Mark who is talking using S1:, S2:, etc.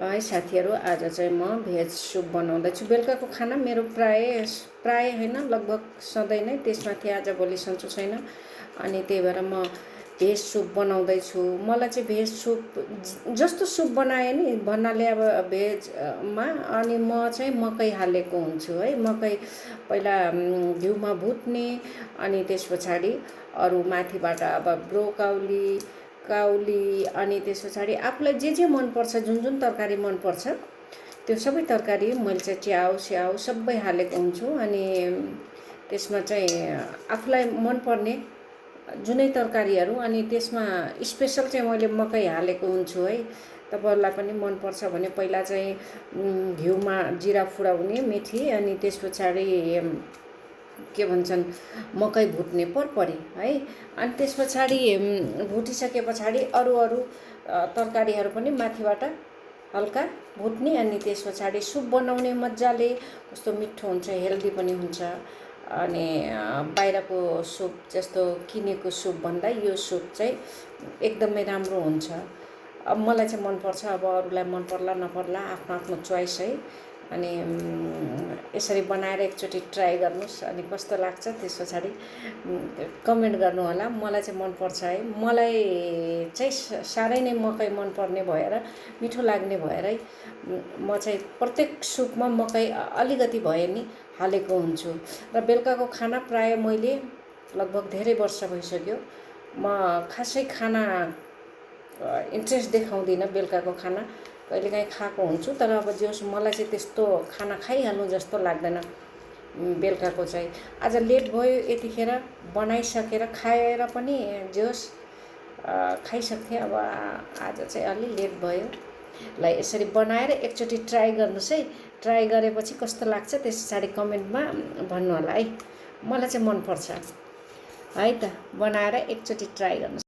S1: है साथीहरू, आज चाहिँ म भेज सुप बनाउँदैछु। बेलुकाको खाना मेरो प्राय होइन, लगभग सधैँ नै त्यसमाथि आजभोलि सन्चो छैन, अनि त्यही भएर म भेज सुप बनाउँदैछु। मलाई चाहिँ भेज सुप जस्तो सुप बनाएँ नि भन्नाले अब भेजमा, अनि म चाहिँ मकै हालेको हुन्छु है। मकै पहिला घिउमा भुट्ने, अनि त्यस पछाडि अरू माथिबाट अब ब्रोकाउली काउली, अनि त्यस पछाडि आफूलाई जे मनपर्छ, जुन तरकारी मनपर्छ त्यो सबै तरकारी मैले चाहिँ च्याउ स्याउ सबै हालेको हुन्छु। अनि त्यसमा चाहिँ आफूलाई मनपर्ने जुनै तरकारीहरू, अनि त्यसमा स्पेसल चाहिँ मैले मकै हालेको हुन्छु है। तपाईँहरूलाई पनि मनपर्छ भने पहिला चाहिँ घिउमा जिरा फुडाउने मेथी, अनि त्यस पछाडि के भन्छन् मकै भुट्ने परपरी है। अनि त्यस पछाडि भुटिसके पछाडि अरू तरकारीहरू पनि माथिबाट हल्का भुट्ने, अनि त्यस पछाडि सुप बनाउने मजाले। कस्तो मिठो हुन्छ, हेल्दी पनि हुन्छ। अनि बाहिरको सुप जस्तो किनेको सुप भन्दा यो सुप चाहिँ एकदमै राम्रो हुन्छ। अब मलाई चाहिँ मनपर्छ, अब अरूलाई मन पर्ला नपर्ला आफ्नो आफ्नो चोइस है। अनि यसरी बनाएर एकचोटि ट्राई गर्नुहोस्, अनि कस्तो लाग्छ त्यस पछाडि कमेन्ट गर्नु होला। मलाई चाहिँ मनपर्छ है। मलाई चाहिँ साह्रै नै मकै मनपर्ने भएर, मिठो लाग्ने भएरै म चाहिँ प्रत्येक सुपमा मकै अलिकति भए नि हालेको हुन्छु। र बेलुकाको खाना प्राय मैले लगभग धेरै वर्ष भइसक्यो म खासै खाना इन्ट्रेस्ट देखाउँदिनँ। बेलुकाको खाना कहिलेकाहीँ खाएको हुन्छु, तर अब जस मलाई चाहिँ त्यस्तो खाना खाइहाल्नु जस्तो लाग्दैन बेलुकाको चाहिँ। आज लेट भयो, यतिखेर बनाइसकेर खाएर पनि जोस् खाइसक्थेँ। अब आज चाहिँ अलि लेट भयो। ल यसरी बनाएर एकचोटि ट्राई गर्नुहोस् है। ट्राई गरेपछि कस्तो लाग्छ त्यस पछाडि कमेन्टमा भन्नु होला है। मलाई चाहिँ मनपर्छ है त। बनाएर एकचोटि ट्राई गर्नुहोस्।